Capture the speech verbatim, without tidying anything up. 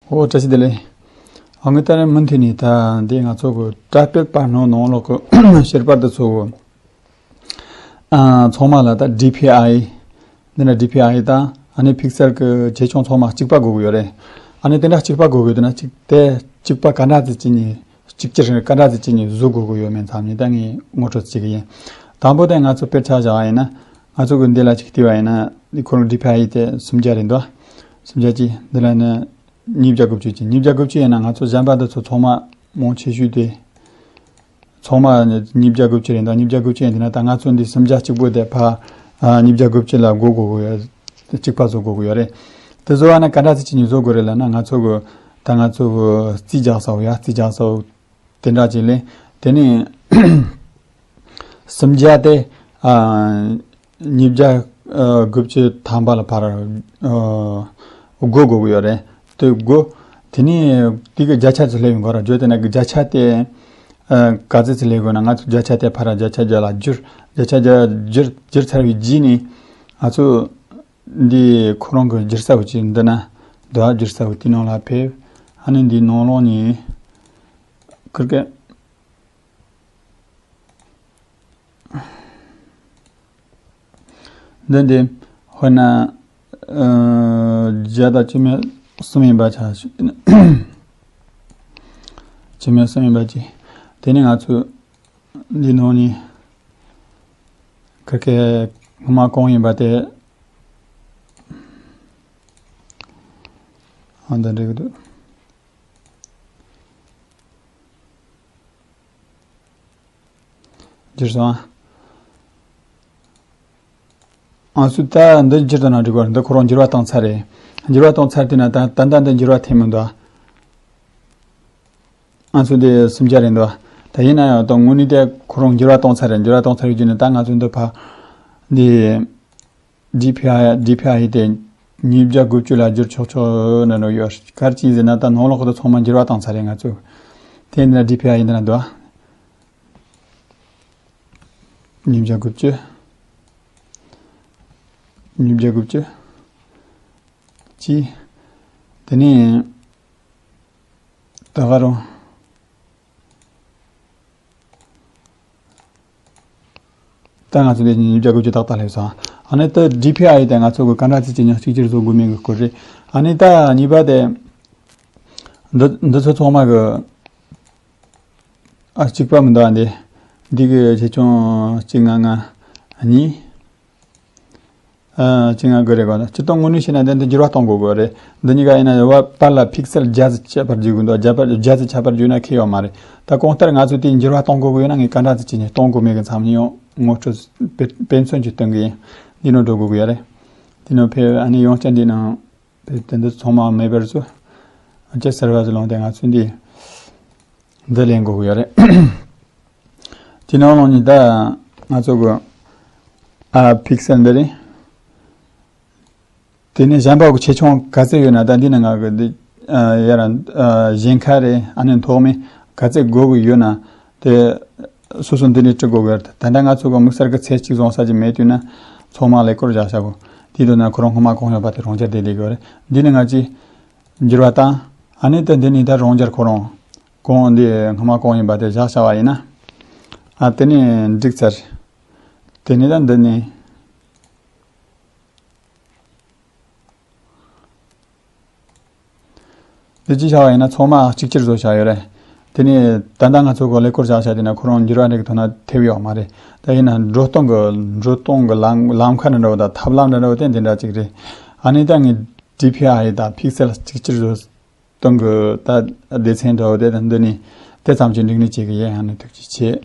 ཨོ་བཀྲ་ཤིས་བདེ་ལེགས། ཨ་ངས་ད་རེས་མུ་མཐུད་ནས་ད་འདི་ང་ཚོ་གི་དྲ་སྤེལ་པར་སྣོན་ནང་ལོགས་ཀྱི་ཤེར་པར་དེ་ཚོ་གི་ཨ་ཚང་མ་ལ་ད་ཌི་ཕི་ཨའི། འདི་ན་ཌི་ཕི་ཨའི་དང་ཨ་ནི་ཕིག་སེལ་གྱི་ཆེ་ཆུང་ཚང་མ་གཅིག་པ་དགོས་ཀྱི་ཡོད་རེད། ཨ་ནི་དེ་འདྲ་གཅིག་པ་དགོས་ཀྱི་ཡོད་དུས་ན་གཅིག་དེ་གཅིག་པ་ག་འདྲ་ཙམ་བྱས་ནས་གཅིག་གྱུར་ག་འདྲ་ཙམ་བྱས་ནས་བཟོ་དགོས་ཀྱི་ཡོད་མེད་ཚང་མ་ནི་ད་ངས་ངོ་སྤྲོད་བྱེད་ཀྱི་ཡིན། དང་པོ་དེ་ང་ཚོ་དཔེར་ཆ་བཞག་པ་ཡིན་ན། ང་ཚོ་གི་འདི་ལ་གཅིག་བལྟས་པ་ཡིན་ན་འདི་ཁོ་རང་ཌི་ཕི་ཨའི་དེ་སུམ་བརྒྱ་རེད་འདུག་སུམ་བརྒྱ་གཅིག་འདི་ལ་ནི་ཉིས་བརྒྱ་དགུ་བཅུ་གཅིག་ཉིས་བརྒྱ་དགུ་བཅུ་ཡིན་ན་ང་ཚོ་གཞན་པ་འདི་ཚོ་ཚང་མ་མང་ཆེ་ཤོས་དེ། ཚང་མ་ཉིས་བརྒྱ་དགུ་བཅུ་རེད་འདུག་ཉིས་བརྒྱ་དགུ་བཅུ་ཡིན་དུས་ན་ད་ང་ཚོ་འདི་སུམ་བརྒྱ་གཅིག་པོ་དེ་ཕར་ཨ་ཉིས་བརྒྱ་དགུ་བཅུ་ལ་བགོ་དགོས་ཀྱི་ཡོད། གཅིག་པ་བཟོ་དགོས་ཀྱི་ཡོད་རེད། དེ་བཟོ་བ་ན་ག་འདྲ་ཙམ་བྱས་ནས་བཟོ་དགོས་རེད་ལབ་ན་ང་ཚོ་གི་ད་ང་ཚོ་གི་རྩིས་རྒྱག་ས་བོ་ཡ་རྩིས་རྒྱག་ས་བོ་དེ་འདྲ་ཅིག་ལས། དེ་ནས་སུམ་བརྒྱ་དེ་ཨ་ཉིས་བརྒྱ་ཨ་དགུ་བཅུ་ཐམ་པ་ལ་ཕར་ཨ་བགོ་དགོས་ཀྱི་ཡོད་རེད། དེ་བགོ། དེ་ནས་དེ་གི་བརྒྱ་ཆ་ཚོ་སླེབས་ཡོང་གི་རེད། བརྗོད་དེ་ན་གི་བརྒྱ་ཆ་དེ་ཨ་ག་ཚོད་ཚོད་སླེབས་དགོས་ན་ང་ཚོ་བརྒྱ་ཆ་དེ་ཕར་བརྒྱ་ཆ་བརྒྱ་ལ་བསྒྱུར། བརྒྱ་ཆ་བརྒྱ་བསྒྱུར་བསྒྱུར་ཚར་བའི་རྗེས་ནས་ང་ཚོ་འདི་ཁོ་རང་གི་བསྒྱུར་ས་བོ་ཅིག་འདི་ན་འདུག་བསྒྱུར་ས་བོ་དེ་ནང་ལ་ཕེབས། ཨ་ནི་འདི་ནང་ལོགས་ནས་ཁིར་ཀ་འདི་འདི་དཔེར་ན་ཨ་བརྒྱ་དང་བཅུ་མེད་གསུམ་ཡིན་པ་ཆ་བཅུ་མེད་གསུམ་ཡིན་པ་ཅིག་དེ་ནས་ང་ཚོས་འདི་ནང་ནས་ཁ་སྐད་སྔོན་མ་གང་ཡིན་པ་དེ་ཨ་འདི་འགྲིག་གི་འདུག་བསྒྱུར་སོང་ཨ། ཨང་སུ་ད་འདི་བསྒྱུར་དང་ན་འགྲིག་གོ་འདི་ཁོ་རང་འགྱུར་བ་བཏང་ཚར་རེད། འགྱུར་བ་བཏང་ཚར་དུས་ན་ད་ད་ད་འདི་འགྱུར་བ་ཐེབས་མི་འདུག་ཨང་སུ་དེ་སུམ་བརྒྱ་རེད་འདུག་ད་ཡིན་ན་ཡང་ད་དངོས་གནས་དེ་ཁོ་རང་འགྱུར་བ་བཏང་ཚར་རེད། འགྱུར་བ་བཏང་ཚར་རེད་བརྒྱུད་ནས་ད་ང་ཚོ་འདི་ཕ་འདི་ཌི་ཕི་ཨའི་ཌི་ཕི་ཨའི་དེ་ཉིས་བརྒྱ་དགུ་བཅུ་ལ་བསྒྱུར་ཆོག་ཆོག་ན་འགྲོ་ཡོད། ག་རེ་བྱས་ཟེར་ན་ད་ནང་ལོགས་ཁོ་ཚོ་ཚང་མ་འགྱུར་བ་བཏང་ཚར་རེད་ང་ཚོ། དེ་འདི་ན་ཌི་ཕི་ཨའི་འདི་ན་འདུག་ཉིས་བརྒྱ་དགུ་བཅུ། ཉིས་བརྒྱ་དགུ་བཅུ། གཅིག་དེ་ནས་ད་ག་རུ། ད་ང་ཚོ་འདི་ཉིས་བརྒྱ་དགུ་བཅུ་ཏག་ཏག་སླེབས་སོང་། ཨ་ནི་ད་ཌི་ཕི་ཨའི་དེ་ང་ཚོ་གི་ག་འདྲ་ཚིག་ཅིག་ཉག་གཅིག་གྱུར་བཟོ་དགོས་མིན་གི་སྐོར་རེད། ཨ་ནི་ད་གཉིས་པ་དེ། འདི་འདི་ཚོ་ཚང་མ་གི་ཨ་གཅིག་པ་མི་འདུག་ཨ་འདི། འདི་གི་ཆེ་ཆུང་གཅིག་ལྔ་ལྔ། གཉིས། ཨ་གཅིག་ལྔ་དགུ་རེད་གོ། སྤྱིར་བཏང་དངོས་གནས་བཤད་ན་འདི་འདི་འགྱུར་བ་གཏོང་དགོས་དགོས་རེད། འདི་གཉིས་ཀ་ཡིན་ན་བ་པར་ལ་ཕིག་སེལ་བརྒྱ་ཙམ་ཁྱད་པར་འཇུག་གི་འདུག་བརྒྱ་པར་བརྒྱ་ཙམ་ཁྱད་པར་འཇུག་ན་ཁེ་ཡོད་མ་རེད། ད་གང་ལྟར་ང་ཚོས་དེའི་འགྱུར་བ་གཏོང་དགོས་ཀྱི་ཡོད་ན་ངས་ག་འདྲ་ཙམ་བྱས་ནས་གཏོང་དགོས་མེད་གི་མཚམས་ནས་ཡང་ངོ་སྤྲོད་དཔེ་དཔེ་མཚོན་གྱིས་སྟོན་གི་ཡིན། འདི་ནང་འགྲོ་དགོས་ཀྱི་ཡོད་རེད། འདི་ནང་ཕེབས་ཨ་ནི་ཡང་བསྐྱར་འདི་ནང་ཕེབས་དེ་འདི་ཚང་མ་མེད་པར་བཟོ། ཨ་ཅེ་སར་བར་ལོང་དེ་ང་ཚོས་འདི་འདི་ལེན་དགོས་ཀྱི་ཡོད་རེད། དེ་ནང་ལོགས་ནས་ད་ང་ཚོ་གི་ཨ་ཕིག་སེལ་འདི་རེད། དེ་ནས་གཞན་པ་གི་ཆེ་ཆུང་ག་ཚད་ཡོད་ན་ད་འདི་ནང་ང་གི་འདི་ཨ་ཡར་ཨ་གཞན་ཁ་རེད། ཨ་ནི་མཐོ་དམན་ག་ཚད་དགོས་ཀྱི་ཡོད་ན་དེ་སོ་སོ་འདི་ནས་འབྲི་དགོས་ཀྱི་རེད། ད་ལྟ་ང་ཚོ་གི་དམིགས་བསལ་གྱི་ཚད་གཅིག་བཟུང་ས་ཅིག་མེད་དུས་ན་ཚང་མ་ཀླད་ཀོར་བཞག་བྱ་དགོས། དེ་དུས་ན་ཁོ་རང་སྔོན་མ་གང་ཡོད་པ་དེ་རང་འཇགས་བསྡད་བསྡད་ཀྱི་ཡོད་རེད། འདི་ནི་ང་ཚོས་འགྱུར་བ་བཏང་། ཨ་ནི་ད་འདི་ནས་ད་རང་འཇགས་ཁོ་རང་གང་འདི་སྔོན་མ་གང་ཡིན་པ་དེ་བཞག་བྱ་བ་ཡིན་ན། ཨ་དེ་ནས་འགྲིག་ཚར། དེ་ནས་ད་འདི་ནས། འདི་ཅི་བྱ་བ་ཡིན་ན་ཚང་མ་གཅིག་གྱུར་བཟོ་བྱ་ཡོད་རེད། དེ་ནས་ད་ལྟ་ང་ཚོ་གི་ཀླད་ཀོར་བཞག་བྱ་དེ་ན་ཁོ་རང་འགྱུར་བ་འདྲ་གི་ཐོག་ན་ཐེབས་ཡོད་མ་རེད། ད་ཡིན་ན་འགྲོ་སྟངས་གི་འགྲོ་སྟངས་གི་ལམ་ལམ་ཁ་ནས་འགྲོ་བ་དང་ཐབས་ལམ་འདྲ་འདྲ་བ་དེ་འདི་འདྲ་ཅིག་རེད། ཨ་ནི་ད་ངས་ཌི་ཕི་ཨའི་དང་ཕིག་སེལ་གཅིག་གྱུར་བཟོ་སྟངས་གི་ད་སྡེ་ཚན་འདྲ་བོ་དེ་དང་འདི་ནས་དེ་ཙམ་གྱིས་འགྲིག་ནི་བྱེད་གི་ཡིན། ཨ་ནི་ཐུགས་རྗེ་ཆེ།